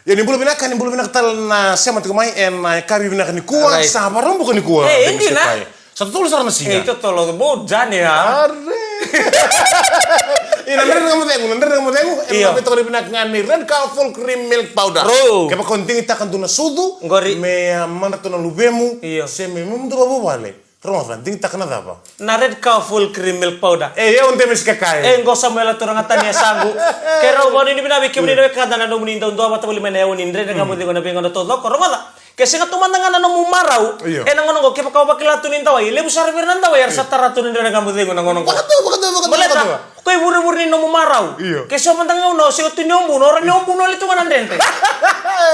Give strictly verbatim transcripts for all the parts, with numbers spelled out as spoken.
Ia ni bula vinaka, ni bula vinaka tale na sema tiko mai ena yakavi vinaka nikua. Right. Sa Vakaraubuka nikua. E, Demi, dina. Sa totolo sara na siga. E, totolo, bo jani, a. Are. Ia na Dredre Ga Mo Cegu, na Dredre Ga Mo Cegu, io, ena veitokoni vinaka ga ni Red Cow Full Cream Milk Powder. Ro. Kevaka o digitaka dua na sucu, qori, me, a, madratou na luvemu, io, se me, me dua vavuvale. Rogoca, digitaka na cava? Na Red Cow Full Cream Milk Powder. E, o Demi Sikekai. E, qo Samuela Turaga, tani e yasaqu. Keirau vakanuinui vinaka vei kemuni na wekada na nomuni dau dua vata voli mai na yawa ni Dredre Ga Mo Cegu ena veigauna taucoko. Rogoca, ke sega tu mada ga na nomu marau, io, ena gauna qo, kevaka o vakila tu ni dawai, e levu sara vei ira na dawai era sa tara tu ni Dredre Ga Mo Cegu na gauna qo. Vakadua, vakadua, vakadua, vakadua. Baleta ko ivurevure ni nomu marau. Io. Ke so mada ga gauna o sega tu ni o buno, o rawa ni o buno wale tu ga na dredre.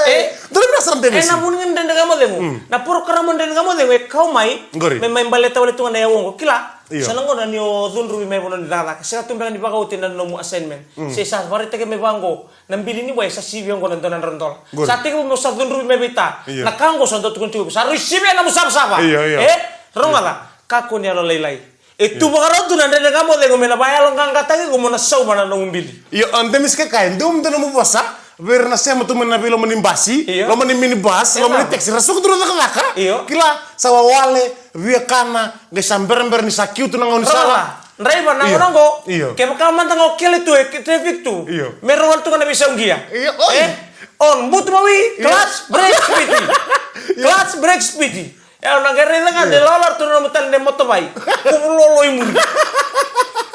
E? Dua na vinaka sara, Demi. Ena vuku ni Dredre Ga Mo Cegu. Mm. Na porokaramu Dredre Ga Mo Cegu e kau mai, qori, me mai baleta wale tu ga na yawa oqo. Kila, io, sa na gauna ni o cudruvi mai vanua ni cakacaka, sega tu beka ni vakaoti na nomu assignment. Mm. Se sa vakaraitaki mai vaqo na bili ni wai, sa sivia oqo na dua na drau dola. Qori. Sa tekivu mo sa cudruvi mai vei ta. Io. Na ka oqo sa dau tukuni tiko, sa rui sivia na nomu savasava. Io, io. E? Rogoca, kakua ni yalolailai. E tu vakarau tu na Dredre Ga Mo Cegu me na vakayaloqaqataki iko mo na sauma na nomu bili. Io, o Demi Sikekai, dua mada na nomu vosa vei ira na sema tu mai na veiloma ni basi, io, loma ni minibus, e, loma ni taxi, ra suka tu na cakacaka. Io. Kila, sa wawale, viakana, qai sa berabera ni sa kiu tu na gaunisala. Raiva, na gauna qo, io, kevaka mada ga o kele tu e traffic tu, io, me rau wale tu ga na veisau qia. Io, oi. E? On, butu mawi, io, clutch, brake, speed. Io. Clutch, brake, speed. E, au na qai raica ga de lala tu na nomu tale na motovai. Kuvu lolo i muri.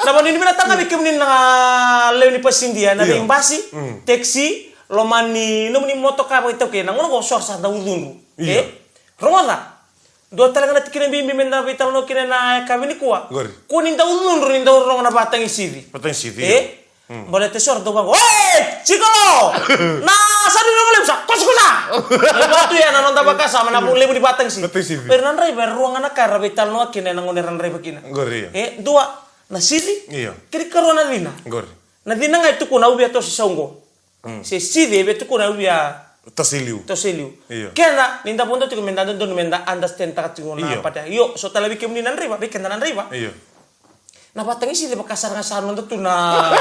Na vakanuinui vinaka tale ga vei kemuni na lewe ni pasidia, na, io, veibasi, mm, taxi, loma ni nomuni motoka vakaitaukei, na gauna qo so ra sa dau cudru. Io. E? Rogoca. Dua tale ga na tikina bibi me da veitalanoa kina ena yakavi nikua. Qori. Kua ni dau cudru ni dau rogo na vatagisici. Vatagisici, e? Io. Mm. Baleta eso era dau vaqo, "Oi, jikolo! Na sa ni rogo levu sa, kosa, kosa!" E vaka tu ya na noda vakasama, na, io, levu ni vatagisici. Vatagisici. Era na draiva, era rua ga na ka era veitalanoa kina ena gauna era draiva kina. Qori. E, dua, na sici. Io. Kena ikarua na cina. Qori. Na cina ga e tukuna au via toso i sau qo. Mm. Se sici e via tukuna au via toso i liu. Toso i liu. Io. Keda, ni da vodo tiko me da dodonu me da understand taka tiko na, io, pati. Io, so tale vei kemuni na draiva, vei keda na draiva. Io. Na vatagisici vaka sara ga sa noda tu na.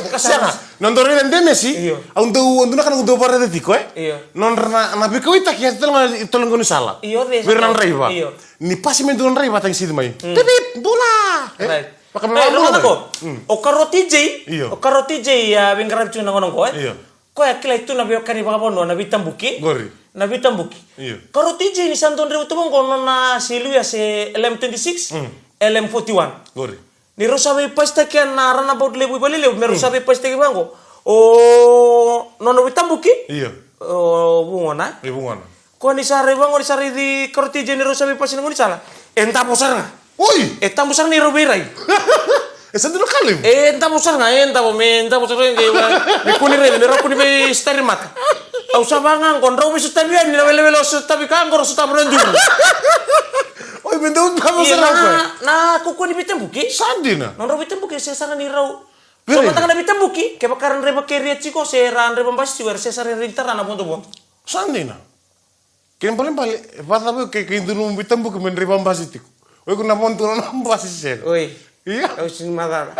Vaka sara. Sega. Noda raica, Demesi. Io. Au dau, au dau na ka na au dau vakaraica tiko, e? Io. Nodra na, na veikauwaitaki e tale ga i tolo ni gaunisala. Io, de. Vei ira na draiva. Io. Ni pasi mai dua na draiva, vatagisici mai. Mm. Pip, pip, bula. E? Right. Vaka me, e, vaka na bula ko. Mm. O Karo T J. Io. O Karo T J, a, veiqaravi tu na gauna qo, e? Io. Koya kilai tu na veiwekani vakavanua, na veitabuki. Qori. Na veitabuki. Io. Karo T J ni sa dau draiva tu vaqo nona se liu ya se L M twenty-six, mm, L M forty-one. Qori. Ni rau sa veipasitaki ena runabout levu i Valelevu, me rau, mm, sa veipasitaki vaqo. O nona veitabuki. Io. O vugona. E vugona. Ko ni sa rai vaqo, ni sa raici Karo T J ni rau sa veipasi na gaunisala. E davo sara ga. Oi! E tabu sara ni rau veirai. E sa dua na ka levu. E davo sara ga, e davo, me davo sara ga, e, me kua ni raica, me rau kua ni veisitari mata. Au sa vaqo, drau veisotavi yani na welewele o sotavi ka qo, rau sotava na duru. Oi, me dau davo sara ga. Ia, na, na kaukauwa ni veitabuki. Sa dina. Nodrau veitabuki, se sega ni rau. Veirai. So mada ga na veitabuki, kevaka ra draiva keria tiko, se ra draiva basi tiko, era se sara ni tara na vodovodo. Sa dina. Kena ibalebale, e vakacava ke, ke dua nomu veitabuki me draiva basi tiko? O iko na vodo tu na basi sega. Oi. Ia. Au sega ni macala.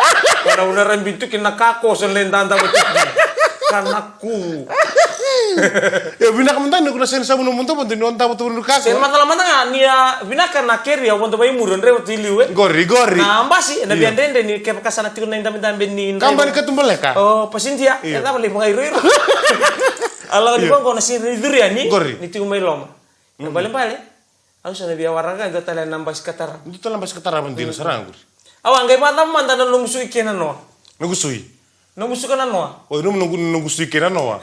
Ko na una rabi tu kina ka ko so le dadavo tiko. Ka na ku. Ia, vinaka mada ni ko na sega ni savu na vodovodo ni o davo tu na ka ko. Sega ni macala mada ga ni a vinaka na keria o vodo mai muri, o draiva tu i liu, e. Qori, qori. Na basi, ena via dredre ni kevaka sa na tiko na idabedabe ni draiva. Kaba ni katubaleka. O, pasidia. Io. E cava lai vakairoiro. A lako ni vaqo na sega ni curu yani. Qori. Ni tiko mai loma. Na balebale. Au sa na via waraka, e dua tale na basi ka tarava. Dua tale na basi ka tarava, dina sara ga qori. Au a qai vakacava mada na nomu sui kei na noa. Noqu sui. Nomu suka na noa. Oi, nomu, noqu, noqu sui kei na noa.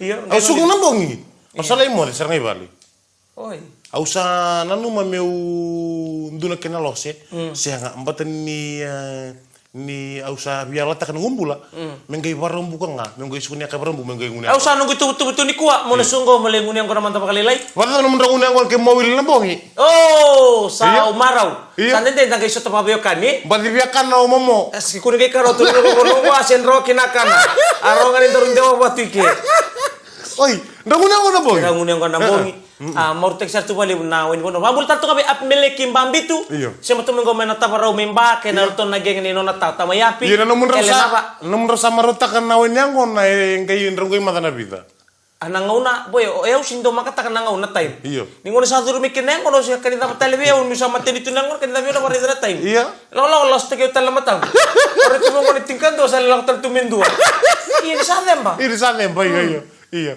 Io, au suka na bogi. Au sa lai moce sara ga i vale. Oi. Au sa nanuma meu dua na kena lose. Mm. Sega, baleta ni, e, ni au sa via yalataka noqu bula. Mm. Me qai Vakaraubuka ga, meu qai suka ni yaka Vakaraubuka, meu qai gunu yaqona. Au sa noqu ituvatuva tu nikua, mo na, io, suka qo, mo lai gunu yaqona mada vakalailai. Vakacava nomudrau gunu yaqona ke mo wili na bogi? O, sa, io, o marau. Io. Sa dede da qai sota vakaveiwekani. Baci via kana o momo. E, se kua ni qai kana o tu, noqu, noqu, noqu a se dro ki na kana. A roga ni daru dewa vatu i ke. Oi, drau gunu yaqona na bogi? Drau gunu yaqona na bogi. A, marautaki sara tu vakalevu na wai ni vanua. Vakabula tale toka vei Apimeleki Babitu. Io. Se matau mai qo mai na Tavarau mai Ba, kei na ratou na gege ni nona tata mai Api. Io, na nomudrau sa, Kele Nava. Nomudrau sa marautaka na wai ni yaqona e qai drau qai maca na vica. A na gauna, boy, o, e au sini dau makataka na gauna time. Io. Ni gauna sa curu mai kina na yaqona, o se kani cava tale vei au, niu sa mateni tu na yaqona, kani cava vei au na vakaraica na time. Io. Lakolako, lasutaki au tale na mataqu. O rai tu vaqo ni tinikadua, sa lai lako tale tu me dua. Ia ni sa ceba. Ia ni sa ceba, io, io. Io.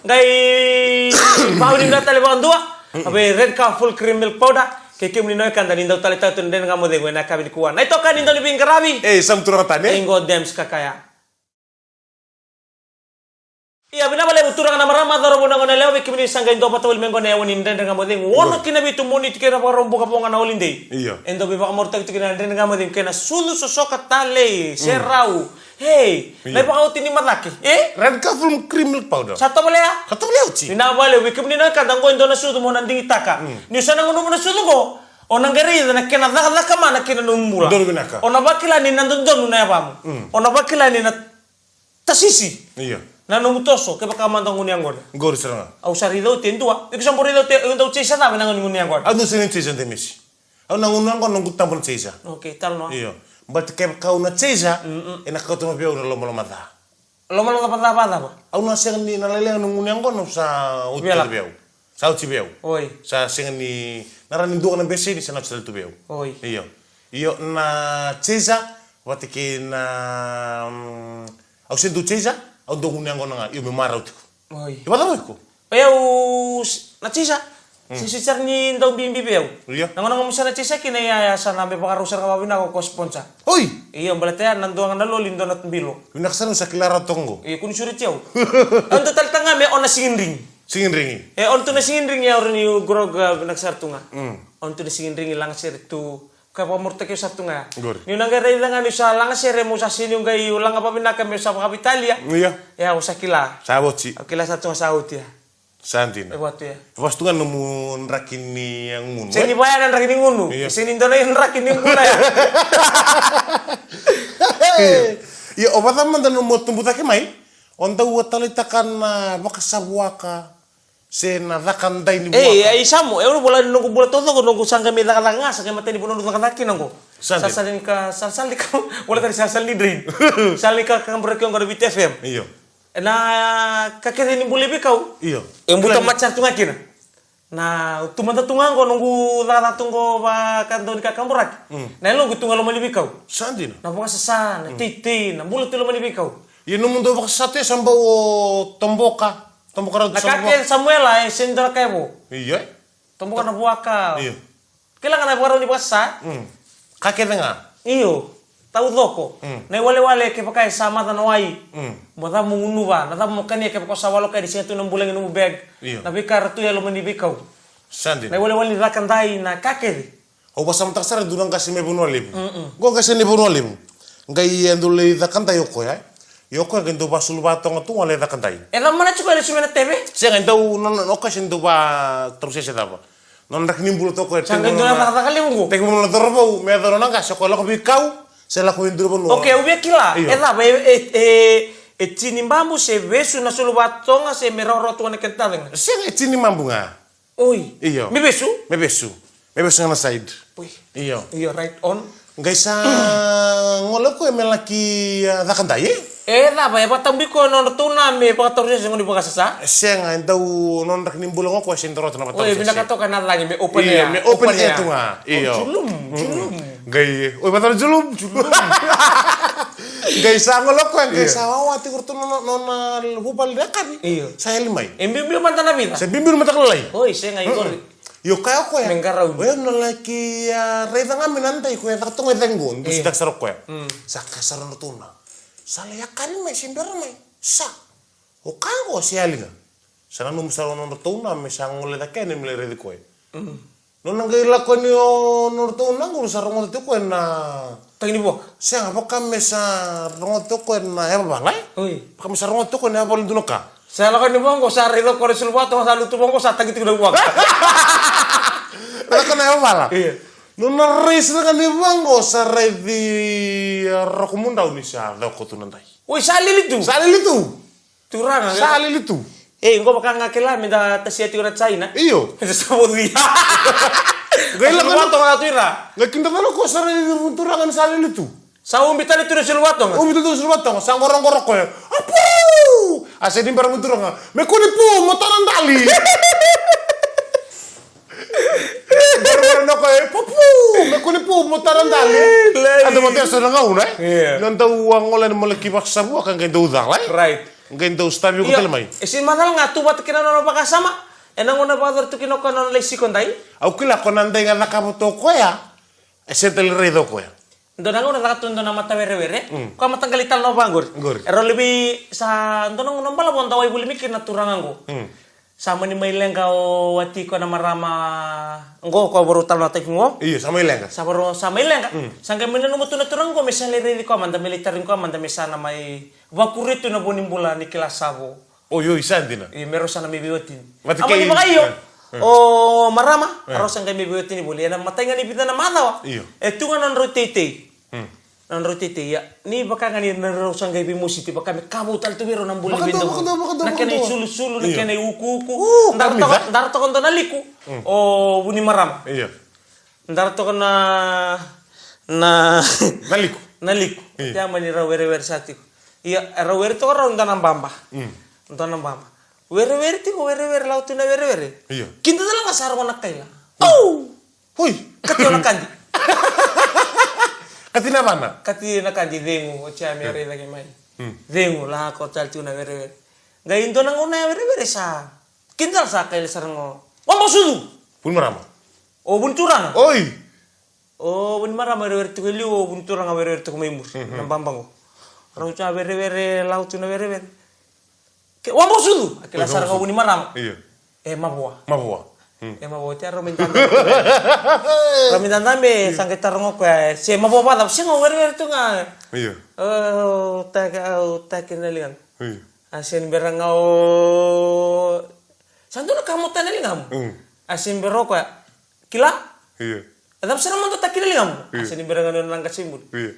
Qai vakavinaka tale vakadua. A vei Red Cow Full Cream Milk Powder. Kei kemuni na wekada ni dau taleitaka tu na Dredre Ga Mo Cegu ena yakavi nikua. Na itokani dau ni veiqaravi. Ei, sa muturaka tani, e? Ei, qo Dems Kakaya. Ia, vinaka vakalevu turaga na marama, cauravou na goneyalewa, vei kemuni sa qai duavata voli mai qo na yawa ni Dredre Ga Mo Cegu. Ono ki na vitu Moniti kei na Vakaraubuka vo ga na holiday. Io. E dau veivakamarautaki tu kina na Dredre Ga Mo Cegu kei na sucu sosoka talei, serau. Ei, na ivakaoti ni macake, e? Red Cow Full Cream Milk Powder. Sa tovolea? Sa tovolea oti. Vinaka vakalevu, vei kemuni na wekada qo e dua na sucu mo na digitaka. Niu sa na gunuva na sucu qo, o na qai raica na kena cakacaka mana kina nomu bula. Donu vinaka. O na vakila ni na dodonu na yavamu. O na vakila ni na tasisi. Io. Na nomu toso, kevaka mada o gunu yaqona. Qori sara ga. Au sa raica oti e dua. Iko sa bau raica oti e dua, au sa cava na gunu yaqona. Au dau sega ni chaser, Demesi. Au na gunu yaqona noqu tabu na chaser. Okay, talanoa. Io. But kevaka au na chaser, ena kauta mai vei au na lomaloma ca. Lomaloma ca vakacava? Au na sega ni na lailaga noqu gunu yaqona, au sa oti vei au. Sa oti vei au. Oi. Sa sega ni na rawa ni dua na beseni sa na oti tale tu vei au. Oi. Io. Io, na chaser vata kei na, mm, au se dau chaser, au dau gunu yaqona ga, io, me marau tiko. Oi. E vakacava iko? Oi, au s-, na chaser. Mm. Se sara ni dau bibi vei au. Io. Na gauna ga mo sa na chaser kina, ia, ia sa na me vakarau sara ga vakavinaka ko sponsor. Oi. Io, baleta ya na dua ga na loli, dua na bilo. Vinaka sara, sa kila rawa toka qo. Io, kua ni sureti au. Au dau taleitaka ga me o na sigidrigi. Sigidrigi. E, o na tu na sigidrigi, au rawa ni grog, a, vinaka sara tu ga. Mm. O na tu na sigidrigi, lagasere tu. Ka vakamarautaki au sara tu ga ya. Qori. Niu na qai raica ga niu sa lagasere, meu sa sega niu qai laga vakavinaka, meu sa vakaveitalia. Io. E, au sa kila. Sa oti. Au kila sara tu ga sa oti ya. Sa dina. E vatu ya. Vasu tu ga nomu draki ni gunu, e? Sega ni vaya na draki ni gunu. Io. Sega ni dua na draki ni gunu ya. Io, o vakacava mada nomu tubu cake mai? O dau a taleitaka na vakasavuaka se na cakacaka ni vuaka. Ei, ei, Samu, e, au na vola ni noqu bula taucoko, noqu sa qai mai cakacaka ga, sa qai matani vanua noqu cakacaka kina qo. Sa dina. Salasala ni ka, salasala ni ka, vola tani salasala ni drain. Sala ni ka, ka kaburaki qo na Viti F M. Io. Na ka kece ni bula i veikau. Io. E buta mada sara tu ga kina. Na tu mada tu ga qo noqu cakacaka tu qo vakadua ni ka kaburaki. Mm. Na yaloqu tu ga loma ni veikau. Sa dina. Na vakasasa, na teitei, na bula tu loma ni veikau. Ia nomu dau vakasasa tu e sa bau o toboka. Toboka rau tu sa bau. Na ka kece Samuela e sega ni dua na ka e vo. Io. Toboka na vuaka. Io. Kila ga na ivakarau ni vakasasa. Mm. Ka kece ga. Io. Taucoko. Mm. Na iwalewale kevaka e sa maca na wai. Mm. Mo cava mo gunuva, na cava mo kania kevaka o sa waloka, e sega tu na bulagi nomu bag. Io. Na veika era tu e loma ni veikau. Sa dina. Na iwalewale ni cakacaka, na ka kece. Au vakasamataka sara e dua na qase mai Vanua Levu. Mm-mm. Qo qase ni Vanua Levu. Qai e dau lai cakacaka o koya, e. Io, o koya qai dau vakasuluvaka toga tu ga lai cakacaka. E cava mana tiko e lesu mai na teve? Sega, e dau, no, no, o koya se dau vakatausese cava. Nona draki ni bula toka e. Sa qai dua na cakacaka levu qo. Tekivu na cauravou, me yacova na qase, o koya lako veikau, se lako vei dua na vanua. Okay, au via kila. Io. E cava, e, e, e, e tini babu se vesu na sulu vatoga se me rawarawa tu ga na kena tacega? Sega, e tini babu ga. Oi. Io. Me vesu? Me vesu. Me vesu ga na side. Oi. Io. Io, right on. Qai sa gole o koya me laki, a, cakacaka, e? E cava, e vakatabuya o koya na nodratou na me vakatausese gona ni vakasasa? E sega, e dau nona draki ni bula ga o koya se dau rawata na vakatausese. Oi, vinaka toka na cagi me open air. Io, me open air tu ga. Io. Julum, julum. Qai, oi, vakatausese julum, julum. Qai sa gole o koya, qai sa wawa tiko ratou nona, nona vuvale ni yakavi. Io. Sa yali mai. E biubiu mada na vica? Sa biubiu mada ka lalai. Oi, sega, i qori. Io, kaya o koya. Me qarauni. O yau na laki, a, raica ga mai na dai koya, caka toga e cagi qo, dusi caka sara o koya. Mm. Sa kaya sara na tuna. Sa lai yakari mai, se bera mai. Sa. O kaya qo se yali ga. Sa nanuma sara o nodra tuna me sa gole cake yani me lai raici koya. Mm. Nona qai lako yani o nodra tuna qo sa rogoca tiko koya na Tagi ni vuaka? Sega, vaka me sa rogoca toka o koya na yavavala, e? Oi. Vaka me sa rogoca toka o koya na yavavala ni dua na ka. Sa lako ni vuaka qo, sa raica o koya na sulu vatoga, sa lutu vuaka qo, sa tagi tiko na vuaka. Lako na yavavala. Io. Nona rai sara ga ni vuaka qo, sa raici, e, Roko Mudrau ni sa coko tu na dai. Oi, sa lili tu? Sa lili tu. Turaga, sa lili tu. Ei, qo vaka ga kila me da tasia tiko na China. Io. Sa voci. Qai lako na toka tu ira. Qai kidacala ko sara ni turaga ni sa lele tu. Sa ubi tale tu na silu vatoga. Ubi tale tu na silu vatoga. Sa qoroqoro koya. Apu! A se ni bara mo turaga. Me kua ni pu, mo tara dali. Qoroqoro na koya. Papu! Me kua ni pu, mo tara dali. Lai. A dau vata eso na gauna, e? Io. Na dau a gole ni mole ki vakasavua ka qai dau cala, e? Right. Qai dau stavi ko tale mai. E si macala ga tu vata kina nona vakasama. E na gauna vakacori tu kina o koya nona lai siko dai. Au kila ko na dai ga cakava tu o koya. E se tale raica o koya. Dua na gauna caka tu dua na mata werewere. Mm. Ko a mataqali tale na vaqori. Qori. E rau levi sa dua na gauna balavu da wai voli mai kina na turaga qo. Mm. Sa mani mai leqa o wati ko na marama qo ko a varau tale na taki qo. Io, sa mai leqa. Sa varau sa mai leqa. Mm. Sa qai mai nanuma tu na turaga qo me sa lai raici koya mada me lai tarogi koya mada me sa na mai vakuri tu na vo ni bula ni kila sa vo. Oi, oi, sa dina. Io, me rau sa na mai veiwatini. Mate a mani kei vakaio. E, e. O marama, e, a rau sa qai mai veiwatini voli. E na matai ga ni vica na macawa. Io. E tu ga na nodrau teitei. Mm. Na nodrau teitei, ia. Ni vaka ga ni na rau sa qai veimositi, vaka me ka vou tale tu vei rau na bula ni veidau. Vakadua, vakadua, vakadua, vakadua. Na kena isulusulu, na kena iukuuku. U, dara toka, dara toka dua na liku. Mm. O vu ni marama. Io. Dara toka na, na, na liku. Na liku. Io. Te a mani rau werewere sa tiko. Ia, e rau were toka rau dua na baba. Mm. Dua na baba. Werewere tiko, werewere, lako tu na werewere. Io. Kida tale ga sa rogo na kaila. Mm. Au! Hui! Kati o na kadi. Kati na vana? Kati na kadi, cegu, o tia me raica ke mai. Mm. Cegu, lako tale tiko na werewere. Qai dua na gauna ya werewere sa. Kida tale sa kaila sara go. Wabasucu! Vu ni marama. O vu ni turaga. Oi! O vu ni marama werewere tiko e liu, o vu ni turaga werewere tiko mai muri. Mhm. Na baba qo. Rau sa werewere, lako tu na werewere. Ke, wabasucu! A kila sara ga o vu ni marama. Io. E mavoa. Mavoa. Hmm. E mavoa, te rau mai dada. Rau mai dada me sa qai taroga o koya, se mavoa vacava, sega o werewere tu ga. Io. O, taki, o, taki na ligaqu. Io. A se ni bera ga o. Sa dua na ka mo tani na ligamu. Mm. A se ni bera o koya. Kila? Io. A cava sara mo dau taki na ligamu? Io. A se ni bera ga ni o na qase i buli. Io.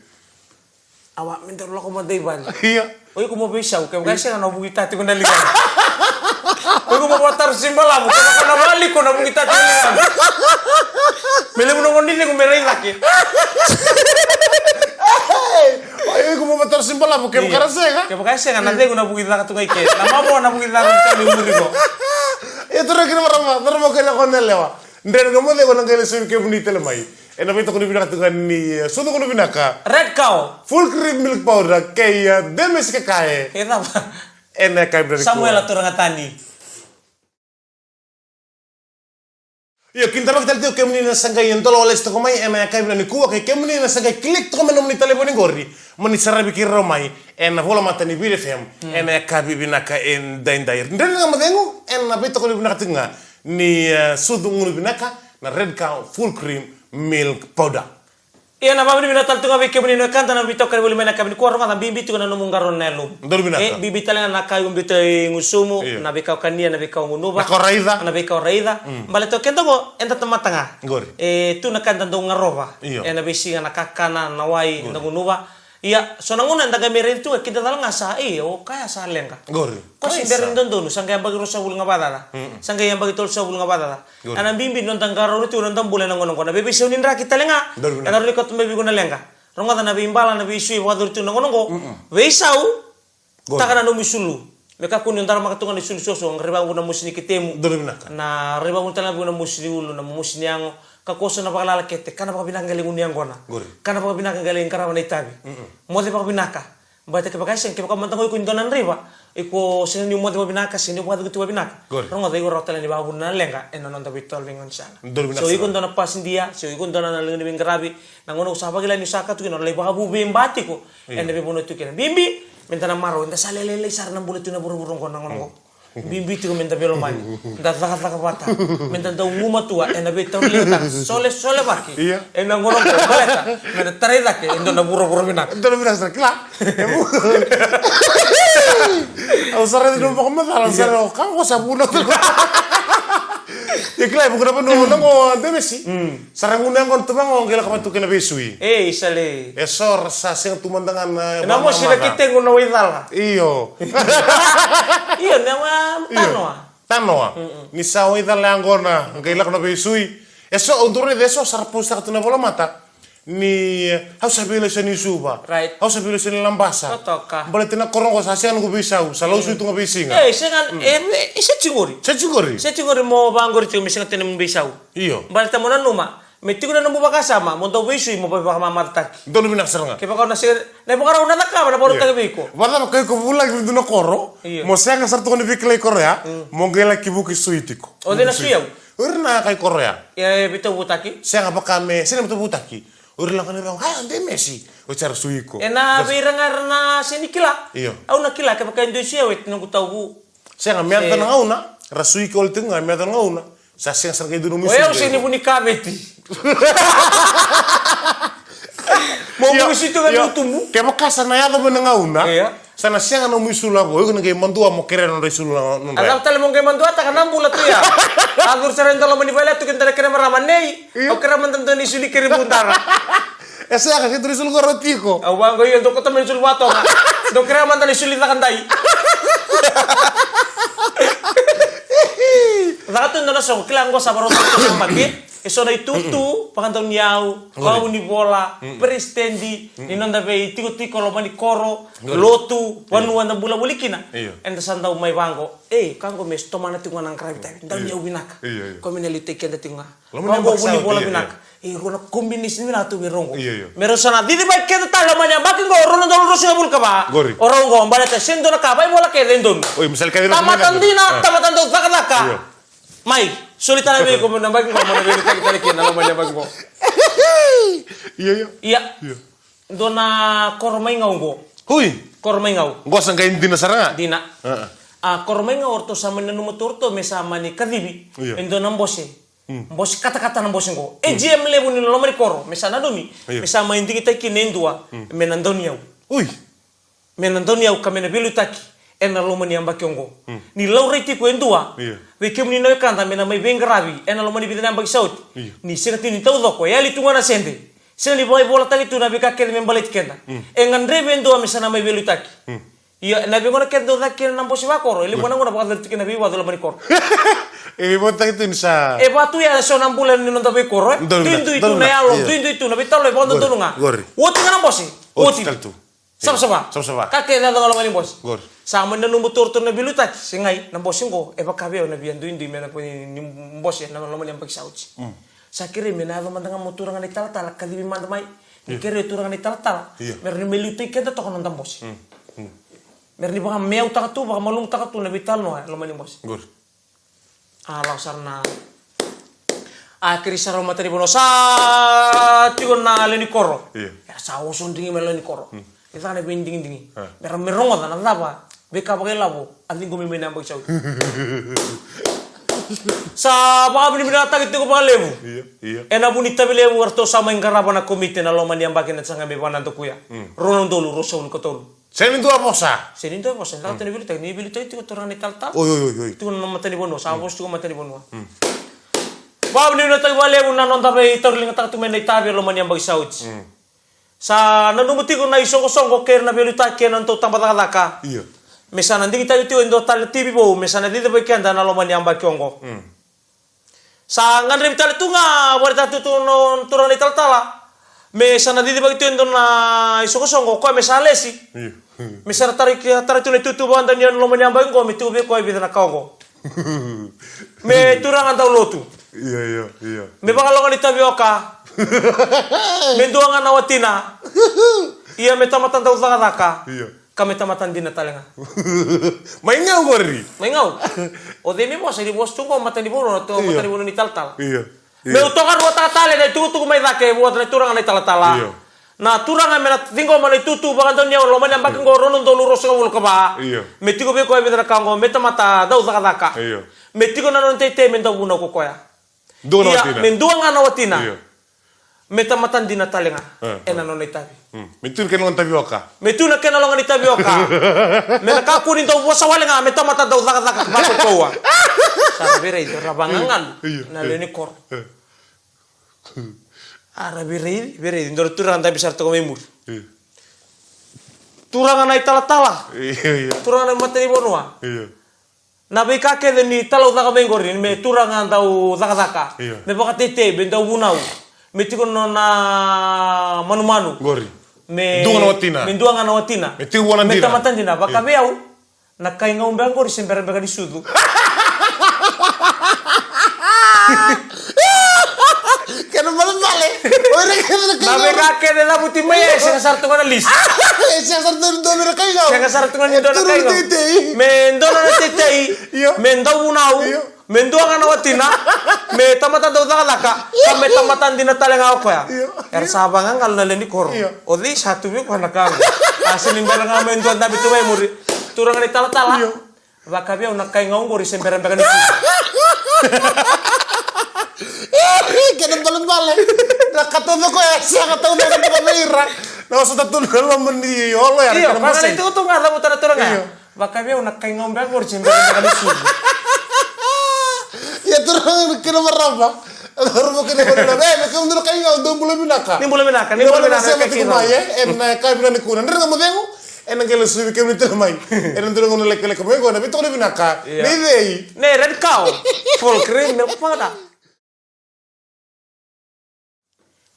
Awa, me daru lako mada i vale. Io. O iko mo veisau, kevaka e sega na vuki tati ko na ligamu. O iko mo vakatarosi balavu, kevaka na vale iko na vuki tati na ligamu. Me levu na gone ni cegu me rai cake. O iko mo vakatarosi balavu, kevaka na sega. Kevaka e sega na cegu na vuki caka tu ga i ke. Na mavoa na vuki caka tu ga i muri ko. Ia turaga kei na marama, cauravou kei na goneyalewa. Dredre ga mo cegu na qai lesu ni kemuni tale mai. Ena veitokoni vinaka tu ga ni, eh, sucu gunu vinaka. Red Cow. Full cream milk powder kei, eh, Demis Kakae. Kei cava? Ena yakavi vinaka nikua. Samuela Turagatani. Io, kidavaki tale tiko kemuni na sa qai dola walesi toka mai ena yakavi vinaka nikua, kei kemuni na sa qai click toka mai na nomuni talevoni qori. Moni saravi keirau mai ena volamata ni Viti F M, mm, ena yakavi vinaka edaidai. Dredre ga mo cegu, ena veitokoni vinaka tiko ga ni, eh, sucu gunu vinaka, na Red Cow Full Cream Milk Powder. Ia na vavinavinaka tale tu ga vei kemuni na wekada na veitokani voli mai na yakavi nikua, rogoca bibi tiko na nomu qarauna na yalomu. Donu vinaka. E, bibi tale ga na ka e ubi tu e gusumu, io, na veika o kania, na veika o gunuva. Na ka o raica. Na veika o raica. Mm. Baleta o keda qo, eda tamata ga. Qori. E, tu na ka eda dau garova. Io. Ena veisiga na kakana, na wai, qori, na gunuva. Ia, so na gauna eda qai mai raici tu ga, kidacala ga sa, e, o kaya sa leqa. Qori. Ko se bera ni dodonu, sa qai yabaki ruasagavulu ga vakacaca. Mm-mm. Sa qai yabaki tolusagavulu ga vakacaca. Qori. Ena bibi noda qarauna tu noda bula ena gauna qo. Na veiveisau ni draki tale ga. Donu vinaka. Ena rawa ni kauta mai vei iko na leqa. Rogoca na veibala, na veisui vakacori tu na gauna qo. Mm-mm. Veisau. Qori. Taka na nomu isulu. Me kakua ni o daramaka tu ga na isulu soso, qai rai vakavu na mosi ni ketemu. Donu vinaka. Na rai vakavu tale ga vei na mosi ni ulu, na mosi ni yago. Kakua so na vakalala kete, kana vakavinaka qai lai gunu yaqona. Qori. Kana vakavinaka qai lai qarava na itavi. Mm-mm. Moce vakavinaka. Baleta kevaka e sega, kevaka mada ga o iko e dua na draiva, iko sega ni moce vakavinaka, sega ni vakacukuti vakavinaka. Qori. Rogoca, iko rawa tale ni vakavuna na leqa ena noda veitolo vei gaunisala. Donu vinaka. So iko dua na pasidia, so iko dua na liga ni veiqaravi, na gauna ko sa vakila ni sa ka tu kina, o na lai vakavu veiba tiko, io, ena veivanua tu kina. Bibi, meda na marau, eda sa lele lailai sara na bula tu na vuravura qo na gauna qo. Mm. Bibi tiko meda veilomani. Da cakacaka vata. Meda dau gumatua ena veitauriligataka. Solesolevaki. Io. Ena gauna qo, baleta meda tarai cake e dua na vuravura vinaka. Dua na vinaka sara, kila. Au sa raica ni vakamacala, io, sara o ka, o sa vuna. Ia kila e vuqa na vanua na qo Demesi. Sa ra gunu yaqona tu vaqo qai lako vata tu kei na veisui. E, isa le. E so ra sa sega tu mada ga na. E na mosi na kitequ na waicala. Io. Io, ne wa tanoa. Tanoa. Ni sa waicala yaqona qai lako na veisui. E so, au dau raica e so sa ra posaka tu na volamata. Ni au sa veilesoni Suva. Right. Au sa veilesoni Labasa. Totoka. Baleta na koro qo sa sega noqu veisau, sa lau sui tu ga veisiga. E, sega, e, e, e, se tiko qori. Se tiko qori. Se tiko qori mo vaqori tiko me sega tu na nomu veisau. Io. Baleta mo nanuma, me tiko na nomu vakasama, mo dau veisui, mo vakamataki. Donu vinaka sara ga. Kevaka o na sega, na ivakarau na cakava, na vakamataki vei iko. Vakacava ka iko vulagi vei dua na koro, io, mo sega sara toka ni veikilai koro ya, mo qai laki vuki sui tiko. O cei na sui au? O ira na kai koro ya. E, veitauvutaki? Sega vaka me, sega me tauvutaki. O ira lako ni vaqo, ai, o Demesi. O tara sui iko. E na vei ira ga era na sega ni kila. Io. Au na kila, kevaka e dua e sui au, e noqu tauvu. Sega, me yaco na gauna, ra sui iko wale tiko ga, me yaco na gauna. Sa sega sara ga e dua nomu isulu. O yau sega ni vu ni kaveti. Mo vuki sui tu ga nomu tubu. Kevaka sa na yaco mai na gauna. Io. Sa na sega nomu isulu qo, iko na qai madua mo kerea nodra isulu na nodra. A cava tale mo qai maduataka na bula tu ya. A curu sara e dua loma ni vale tu kei dua na kere marama nei. Io. Au kerea mada dua na isulu kei ira i Vudara. E sega, kei dua na isulu qo rau tiko. Au vaqo io, dau kauta mai na isulu vakatoka. Dau kerea mada na isulu i Cakadai. Caka tu e dua na soqo, kila qo sa varau tu na mate. E so na itutu, vakadauniyau, vakavunivola, peresitedi, ni noda veitikotiko loma ni koro, lotu, vanua da bula voli kina. Io. Eda sa dau mai vaqo. E, ka qo me tomana tiko ga na qaravi tavi. Dauniyau vinaka. Io, io. Koya me na liutaki keda tiko ga. Loma ni vaqo, vunivola vinaka. E, rua na combination vinaka tu vei rau qo. Io, io. Me rau sa na cicivaki keda tale loma ni yabaki qo, rua na udolu ruasagavulu ka va. Qori. O rau qo, baleta sega ni dua na ka, vaivola kece e donu. Oi, me sa lika cina. Tamata dina, tamata dau cakacaka. Io. Mai, soli tale vei iko mo na yabaki qo, mo na veiveitaki tale kina loma ni yabaki qo. Io, io. Ia. Io. Dua na koro mai Gau qo. Ui. Koro mai Gau. Qo sa qai dina sara ga. Dina. A, a. A, koro mai Gau o ratou sa mani nanuma tu o ratou me sa mani kacivi. Io. E dua na bose. Mm. Bose katakata na bose qo. Mm. A G M levu ni loma ni koro, me sa nanumi. Io. Me sa mai digitaki kina e dua. Mm. Me na dauniyau. Ui. Me na dauniyau ka me na veiliutaki ena loma ni yabaki oqo. Mm. Ni laurai tiko e dua. Io. Vei kemuni na wekada me na mai veiqaravi ena loma ni vica na yabaki sa oti. Io. Ni sega tiko ni taucoko, e yali tu ga na sede. Sega ni vakaivolataki tu na veika kece me baleti keda. Mm. E gadrevi e dua me sa na mai veiliutaki. Mm. Io, na veigauna kece dau caka kina na bose vakoro, e levu na gauna vakacori tu kina na veivacu loma ni koro. E veivacu tu ni sa. E vaka tu ya so na bula ni noda veikoro, e. Duidui tu na yalo, duidui tu na veitalanoa, e vakadodonu ga. Qori. Oti ga na bose. Oti. Oti tale tu. Savasava. Savasava. Ka kece yaco ga loma ni bose. Qori. Sa mani nanuma tu o ratou na veiliutaki, segai, na bose qo, e vaka vei au na via duidui me na kua ni bose na loma ni yabaki sa oti. Mm. Sa kerei me na yaco mada ga mo turaga na italatala, kacivi mada mai. Ni kerei turaga na italatala. Io. Me ra ni mai liutaki keda toka na noda bose. Mm. Mm. Me ra ni vakameautaka tu, vakamalumutaka tu na veitalanoa e loma ni bose. Qori. A, lako sara na. A, kerei sara o matanivanua, sa tiko na lewe ni koro. Io. Era sa osodrigi mai na lewe ni koro. Mm. E caka na veidigidigi. A. Me ra, me rogoca na cava, veika vakailavo a ciqomi mai na yabaki sa oti. Sa vakavinavinakataki tiko vakalevu. Io, io. Ena vu ni itavi levu eratou sa mai qarava na komiti ena loma ni yabaki eda sa qai mai vakanadakuya. Mm. Rua na udolu ruasagavulu ka tolu. Sega ni dua vosa. Sega ni dua vosa. Eda na veiliutaki, ni veiliutaki tiko turaga na italatala. Oi, oi, oi, oi. Tiko na matanivanua, sa vosa tiko matanivanua. Mm. Vakavinavinakataki vakalevu na noda veitauriligataka tu mai na itavi ena loma ni yabaki sa oti. Mm. Sa nanuma tiko na isoqosoqo kei ira na veiliutaki ena nodatou tabacakacaka. Io. Me sa na digitaki tiko e dua tale na T V vou, me sa na cicivaki keda ena loma ni yabaki oqo. Mm. Sa gadrevi tale tu ga, vakaraitaka tu na turaga na italatala. Me sa na cicivaki tu e dua na isoqosoqo, o koya me sa lesi. Io. Me sa na tarai, tarai tu na itutu vakadauniyau ena loma ni yabaki oqo, me tiko vei koya e vica na ka oqo. Me turaga dau lotu. Io, io, io. Me vakaloga ni tavioka. Me dua ga na watina. Ia me tamata dau cakacaka. Io. Ka me tamata dina tale ga. Mai Gau qori. Mai Gau. O cei me vosa, ni vosa tu qo matanivanua, tu matanivanua ni talatala. Io. Io. Meu tokaruataka tale na itukutuku mai cake vua na turaga na italatala. Io. Na turaga me na ciqoma na itutu vakadauniyau ena loma ni yabaki qo rua na udolu ruasagavulu ka va. Io. Me tiko vei koya e vica na ka oqo, me tamata dau cakacaka. Io. Me tiko na nona teitei me dau vunau ko koya. Dua na watina. Ia, me dua ga na watina. Io. Me tamata dina tale ga. E. Ena nona itavi. Mm. Me tu na kena loga ni tavioka. Me tu na kena loga ni tavioka. Me na kakua ni dau vosa wale ga, me tamata dau cakacaka vakaukauwa. Sa ra veiraici, ra vagagalu. Io, na io. Lewe ni koro. E. A ra veiraici, veiraici. Dua na turaga dabe sara toka mai muri. Io. Turaga na italatala. Io, io. Turaga na matanivanua. Io. Na veika kece ni talaucaka mai qori, me turaga dau cakacaka. Io. Me vakatetei, me dau vunau. Me tiko na nona manumanu. Qori. Me dua ga na watina. Me dua ga na watina. Me tiko vua na dina. Me tamata dina. Io. Vakaveiyau, na kai gau beka qori se bera beka ni sucu. Kena malemale. O ira kece na kai gau. Na veika kece e cavuti mai e sega sara tu ga na list. E sega sara tu ga ni dua vei ira kai gau. Sega sara tu ga ni dua na kai gau. E turu na teitei. Me dua na teitei. Io. Me dau vunau. Io. Me dua ga na watina. Me tamata dau cakacaka. Io. Ka me tamata dina tale ga o koya. Io. Era sa vagagalu na lewe ni koro. Io. O cei sa tu vei koya na ka qo. A sega ni bera ga me dua dabe tu mai muri. Turaga ni talatala. Io. Vakaveiyau na kai gau qori se bera beka ni sucu. Kena balebale. Na ka tauca koya e sega tauca na ka vei ira. Na osota tu na loma ni olo ya. Io, ka na itukutuku ga cavuta na turaga. Io. Vakaveiyau na kai gau beka qori se bera beka ni sucu. Ia turaga kei na marama. Turaga kei na marama. E, me kemudou na kai gau, dou bula vinaka. Ni bula vinaka, ni bula vinaka. Ena ka vinaka ni kua na Dredre Ga Mo Cegu. Ena qai lesu vei kemuni tale mai ena dua na gauna lekaleka mai qo, na veitokoni vinaka. Io. Nei cei? Nei Red Cow Full Cream Milk Powder.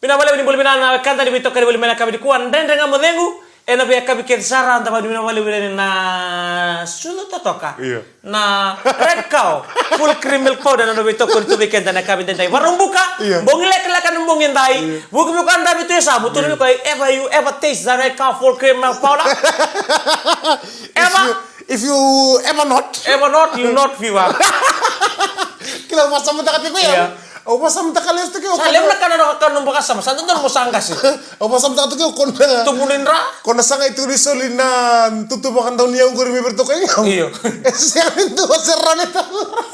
Vinaka vakalevu, ni bula vinaka na wekada ni veitokoni voli mai na yakavi nikua, Dredre Ga Mo Cegu. Ena veiyakavi kece sara, da vakavinavinaka vakalevu ena sucu totoka. Io. Na Red Cow Full Cream Milk Powder, na nona veitokoni tu vei keda na yakavi edaidai. Vakaraubuka, io, bogi lekaleka ni bogi edai. Io. Vukivuki ka dabe tu e Savu, tukuna vei koya, ever you ever taste the Red Cow Full Cream Milk Powder? Ever? If you, if you ever not. Ever not, you not fever. Kila, au vakasamataka tiko ya. Io. Au vakasamataka lesu tiko ya. Sa levu na ka na, na ka na nomu vakasama, sa dodonu mo sa qase. Au vakasamataka tiko ya, ko na tubu ni dra. Ko na sagai tiko ni soli na tutu vakadauniyau qori me vei iratou kai gau. Io. E sega ni dua se rawa ni taura.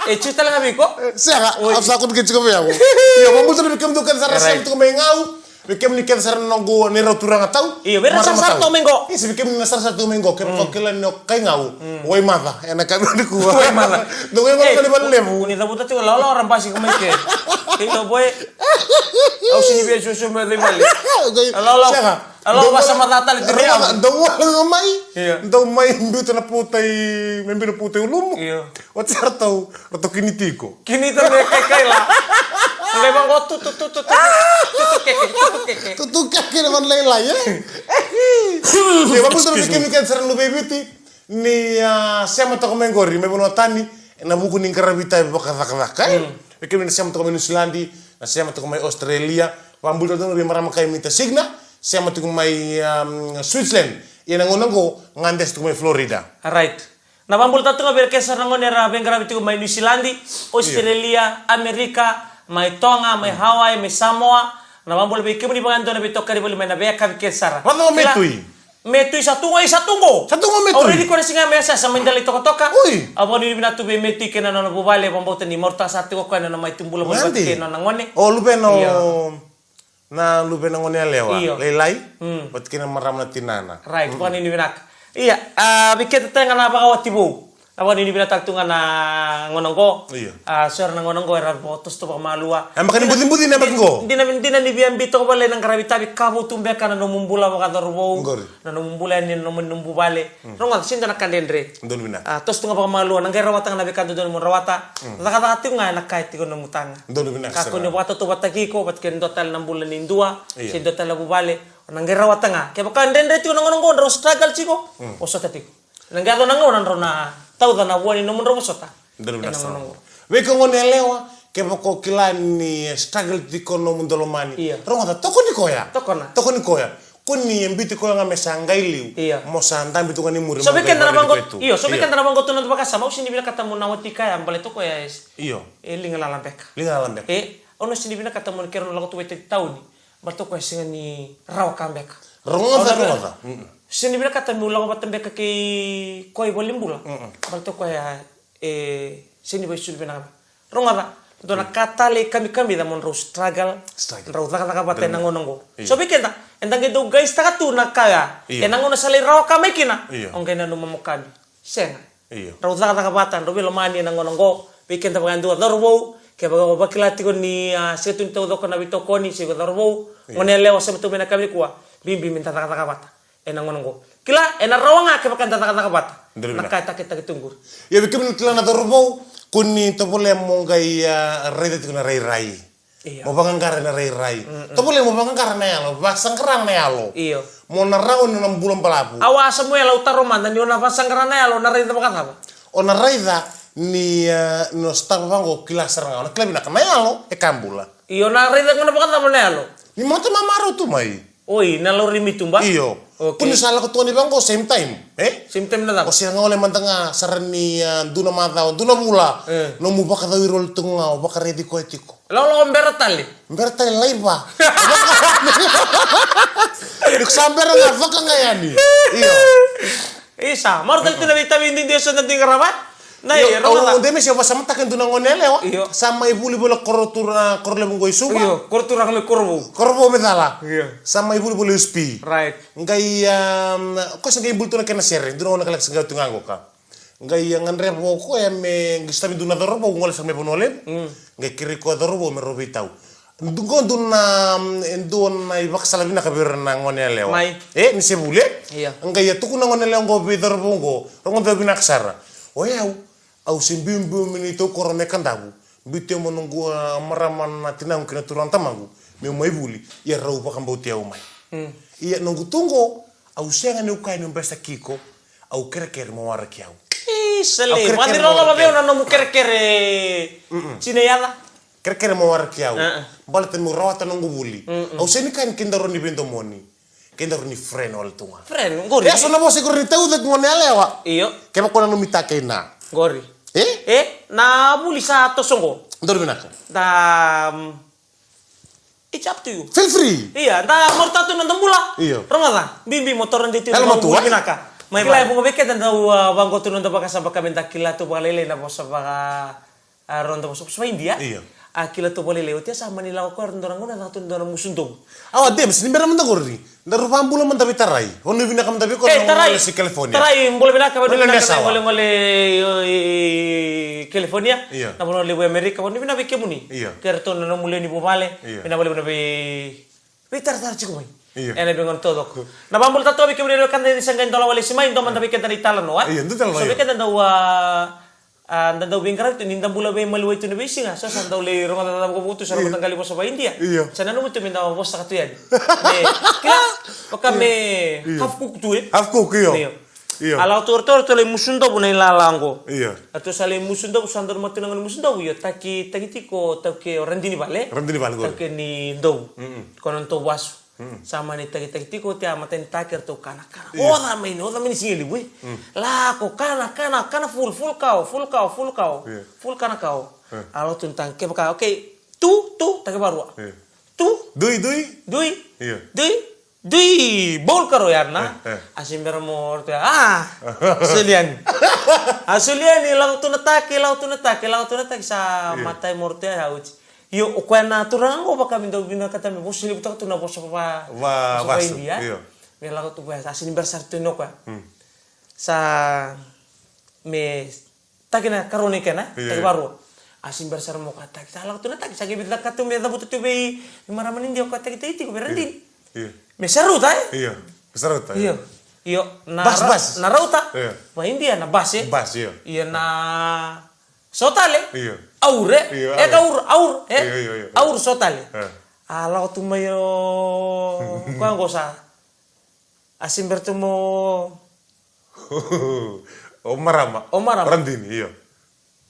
E tiko tale ga vei iko? Sega. Oi. Au sa kua ni kei tiko vei au. Io, vakabula tale vei kemudou kece sara, right, sema tiko mai Gau. Vei kemuni kece sara na noqu neirau turaga tau. Io, vei ira na sarasara tu mai qo. Io, se vei kemuni na sarasara tu mai qo, kevaka o kila ni o kai gau, mm, wai maca ena yakavi nikua. Wai maca. Dou wai maca. Io, ni vale levu. Ni cavuta tiko lawalawa ra basi ko mai ke. Io, boy. Au sini via susu me dei vale. Lawalawa. Sega. Lawalawa, dou vasa maca tale tiko. Dou wai mai. Io. Dou mai biuta na pautai, me biu na pautai ulumu. Io. Oti ratou, ratou kini tiko. Kini tiko me kaikai la. Leva qo tu, tu, tu, tu, tu, tutu keke, tutu keke. Tutu keke na vanua lailai, e? Ia, vakabula tale vei kemuni kece sara na luve i Viti, ni, a, sema toka mai qori, mai vanua tani, ena vuku ni qaravi itavi vakacakacaka, e? Mm. Vei kemuni na sema toka mai Niusiladi, na sema toka mai Australia, vakabula tale vei marama kai Mita Signa, sema toka mai, um, Switzerland, ia na gauna qo, gade toka mai Florida. Right. Na vakabula tale tu ga vei ira kece sara na gone era veiqaravi tiko mai Niusiladi, Australia, Amerika, mai Toga, mai Hawaii, mai Samoa. Na vakabula vei kemuni vakadua na veitokani voli mai na veiyakavi kece sara. Vakacava o Metui? Metui sa tu ga, sa tu qo. Sa tu qo o Metui. Au raici koya na siga me yasayasa mai Delaitokatoka. Oi. Au vakanuinui vinaka tu vei Metui kei na nona vuvale, vakabauta ni marautaka sara tiko o koya na nona mai tubula voli vata kei na nona gone. O luvena o Na luvena gone yalewa, io, lailai, mm, vata kei na marama na tinana. Right, mm, vakanuinui vinaka. Ia, a, vei keda tale ga na vakawati vou. Na vakanuinui vinaka tale tu ga na gauna qo. Io. A, so era na gauna qo era vakatoso tu vakamalua. E baka ni bucibuci na yabaki qo. Dina, dina ni via biu toka vale na qaravi itavi ka vou tu beka na nomu bula vakacauravou. Qori. Na nomu bula yani, na nomu, nomu vale. Mm. Rogoca, sega ni dua na ka dredre. Donu vinaka. A, toso tu ga vakamalua, na qai rawata ga na veika dodonu mo rawata. Mm. Cakacaka tiko ga ena ka e tiko nomu taga. Donu vinaka sara. Kakua ni vakatautauvatataki iko vata kei na dua tale na bula ni dua, io, se dua tale na vuvale. O na qai rawata ga. Kevaka dredre tiko na gauna qo, drau struggle tiko, mm, vosota tiko. Na qai yaco na gauna drau na tauca na vua ni nomudrau vosota. Donu vinaka sara. Ena gauna qo. Vei iko gone yalewa, kevaka o kila ni struggle tiko nomu daulomani. Io. Rogoca, tokoni koya. Tokona. Tokoni koya. Ko ni e biuti koya ga me sa qai liu. Io. Mo sa dabe tu ga ni muri. So vei keda na vaqo, io, so vei keda na vaqo tu na noda vakasama, au sega ni vinakata mo na wati kaya baleta o koya e, io, e liga lala beka. Liga lala beka. E, au na sega ni vinakata mo ni keirau na lako tu vei tauni. Baleta o koya e sega ni rawa ka beka. Rogoca, rogoca. Mm. Sega ni vinakata meu lako vata beka kei koya i valenibula. Mm. Baleta o koya e sega ni vakaisulu vinaka. Rogoca, dua na ka tale e kamikamica mo drau struggle, struggle, drau cakacaka vata ena gauna oqo. Io. So vei keda, eda qai dau guys-taka tu na ka ya. Io. Ena gauna sa lai rawa ka mai kina, io, o qai nanuma mo kami. Sega. Io. Drau cakacaka vata, drau veilomani ena gauna oqo. Vei keda vakayadua, cauravou, kevaka o vakila tiko ni, a, sega tu ni taucoko na veitokoni, se o cauravou, gone yalewa, sema tu mai na ka me nikua, bibi me da cakacaka vata ena gauna oqo. Kila, ena rawa ga kevaka eda cakacaka vata. Donu na ka e takitaki tu qori. Ia, vei kemuni na kila na cauravou, ko ni tovolea mo qai, a, raica tiko na rairai. Io. Mo vaqaqara ena rairai. Tovolea mo vaqaqara na yalo, vasaqara na yalo. Io. Mo na rawa ni o na bula balavu. Awa, Samuela, au taro mada, ni o na vasaqara na yalo, o na raica vakacava? O na raica ni, e, ni o sotava vaqo, kila sara ga, o na kila vinaka na yalo e ka bula. Io, o na raica gona vakacava na yalo? Ni mata mamarau tu mai. Oi, na laurai mai tuba? Io. Okay. Ko ni sa lako tu ni vaqo same time, e? Same time na cava? O se gole mada ga sara ni, a, dua na macawa, dua na vula. E. Nomu vakacau ira wale tu ga, o vakaraici koya tiko. Lolo bera tale. Bera tale laiva. Ni ko sa bera ga, vaka ga yani. Io. Isa, maru tale tu na veitavi duidui eso na dui qarava. Na io, e, au, rogoca. Au de mesi, au vasamataka e dua na gone yalewa. Io. Sa mai vuli voli koro tura, koro levu qo i Suva. Io, koro turaga mai Korovou. Korovou me cala. Io. Sa mai vuli voli U S P. Right. Qai, um, ko sa qai buli tu na kena sere, dua na gone ka laki sa qai tu ga qo ka. Qai a gadreva o koya me qai sotavi dua na cauravou, gole sara mai Vanua Levu. Mm. Qai kerei koya cauravou me rau veitau. Qo dua na, e dua na ivakasala vinaka vei ira na gone yalewa. Mai. E, ni se vuli, e? Io. Qai a tukuna na gone yalewa qo vei cauravou qo, rogoca vinaka sara. O yau, au se biubiu mai neitou koro mai Kadavu. Biuti au mai noqu, a, marama na tinaqu kei na turaga na tamaqu. Meu mai vuli, ia rau vakabauti au mai. Mm. Ia noqu tu qo, au sega niu kaya niu bese tiko, au kerekere mo waraki au. Isa, au kerekere mo waraki au. Vakacirilolova vei au na nomu kerekere. Mm-mm. Sina yaca. Kerekere mo waraki au. Uh-uh. Baleta meu rawata noqu vuli. Mm-mm. Au sega ni kaya ni kedaru ni veidomoni. Kedaru ni friend wale tu ga. Friend, qori. E so na vosa qori ni tauca ki gone yalewa. Io. Kevaka o nanumi ta kei na. Qori. E? E, na vuli sa toso qo. Donu vinaka. Da, mm, It's up to you. Feel free. Ia, da maruta tu na noda bula. Io. Rogoca, bibi mo toro dei tu na noda bula vinaka. Mai vei. Kila e vuqa vei keda dau, a, vaqo tu na noda vakasama ka me da kila tu vakalailai na vosa vaka, a, roda vosa, vosa vakaIdia. Io. A kila tu vakalailai, oti a sa mani lako koya, roda na gauna caka tu na dua na musu dovu. Awa, Dems, ni bera mada qori. Daru vabula mada vei Tarai. Vanua vinaka mada vei koya na gole i California. Tarai, bula vinaka, vanua vinaka, gole, gole i, i, i California. Io. Na vanua levu i Amerika, vanua vinaka vei kemuni. Io. Kei ratou na nomu lewe ni vuvale. Io. Vinaka vakalevu na vei, veitaratara tiko mai. Io. Ena veigauna taucoko. Na vabula taucoko vei kemuni na wekada ni sa qai dola wale si mai, dua mada vei keda na italanoa. Io, dua talanoa, io. So vei keda dau, a, A, da dau veiqaravi tu, ni da bula veimaliwai tu na veisiga, so sa dau lai rogoca cava ko vutu, sa rogoca qali vosa vakaIdia. Io. Sa nanuma tu me da vosataka tu yani. Me, kila, vaka me half cook tu, e? Half cook, io. Io. Io. A lako tu o ratou, ratou lai musu dovu na ilala qo. Io. Ratou sa lai musu dovu, sa dau mai tu na gauna ni musu dovu, io, taki, taki tiko, tauke o Radini Vale. Radini Vale, qori. Tauke ni dovu. Mm-mm. Ko na nodatou vasu. Mm. Sa mani takitaki tiko, oti a matai ni taki, ratou kana, kana. Io. Oca mai ni, oca mai ni siga levu, e. Mm. Lako, kana, kana, kana full, full cow, full cow, full cow. Io. Full kana cow. Io. A lako tu na taki, kevaka, okay. Tu, tu, taki varua. Io. Tu. Dui, dui. Dui. Io. Dui. Dui. Bowl karua ya na. Io, io. A se bera mo, ratou ya, a. Soli yani. A soli yani, lako tu na taki, lako tu na taki, lako tu na taki, sa matai mo ratou ya, a oti. Io, o koya na turaga qo vaka me dau vinakata me vosa levu taka tu na vosa va, va, vosa vakaIdia. Io. Me lako tu koya, sa sini bera sara tu ni o koya. Hmm. Sa me taki na karua ni kena, io, taki varua. A sini bera sara mo koya taki, sa lako tu na taki, sa qai vinakata tu me cavuta tu vei marama ni Idia o koya takitaki tiko vei Radini. Io. Me sa rauta, e? Io, me sa rauta, io. Io, na bas, ra-, bas. Na rauta. Io. Va Idia na bas, e? Bas, io. Io, na sotale? Io. Aur, e? Io, e, aur. Ka aur, aur, e? Io, io, io. Aur sotale. E. A lako tu mai o koya qo sa. A se bera tu mo. O marama. O marama. Radini, io.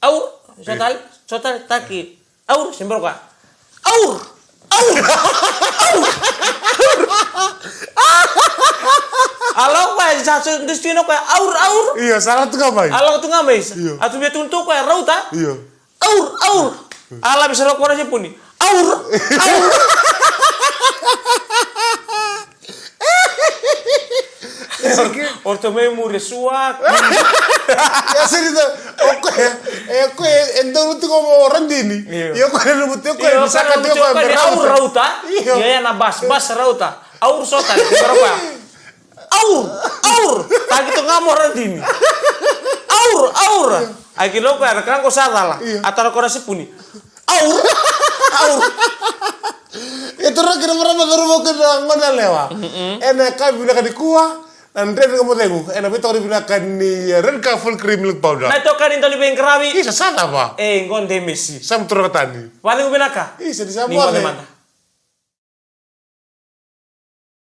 Aur, sotale, sotale, taki. Aur, se bera o koya. Aur! Aur! Aur! A lako koya, sa so destino koya, aur, aur. Io, sa lako tu ga mai. A lako tu ga mai. Io. A tu via tukuna tu koya, rauta. Io. Aur, aur. A lave sara koya na sepuni. Aur, aur. O ratou mai muri e sua. Ia sega ni, o koya, e koya e dau tiko o Radini. Io. Ia o koya e nanuma tiko o koya, io, ni sa kaya tiko o koya me rauta. Aur rauta. Io. Ia, ia na bas, bas rauta. Aur sotale, tiko o koya. Aur, aur. Taki tu ga mai o Radini. Aur, aur. A kila o koya na ka qo sa cala. Io. A tara ko na sipuni. Au. Au. E tara kina marama, cauravou kei na gone yalewa. Ena ka vinaka nikua. Na dredre ga mo cegu ena veitokani vinaka ni, eh, Red Car Full Cream Milk Powder. Na itokani dau ni veiqaravi. Isa, sa cava? E, gone mesi. Sa mo toro tani. Vacegu vinaka. Isa, ni sa mo cegu mada.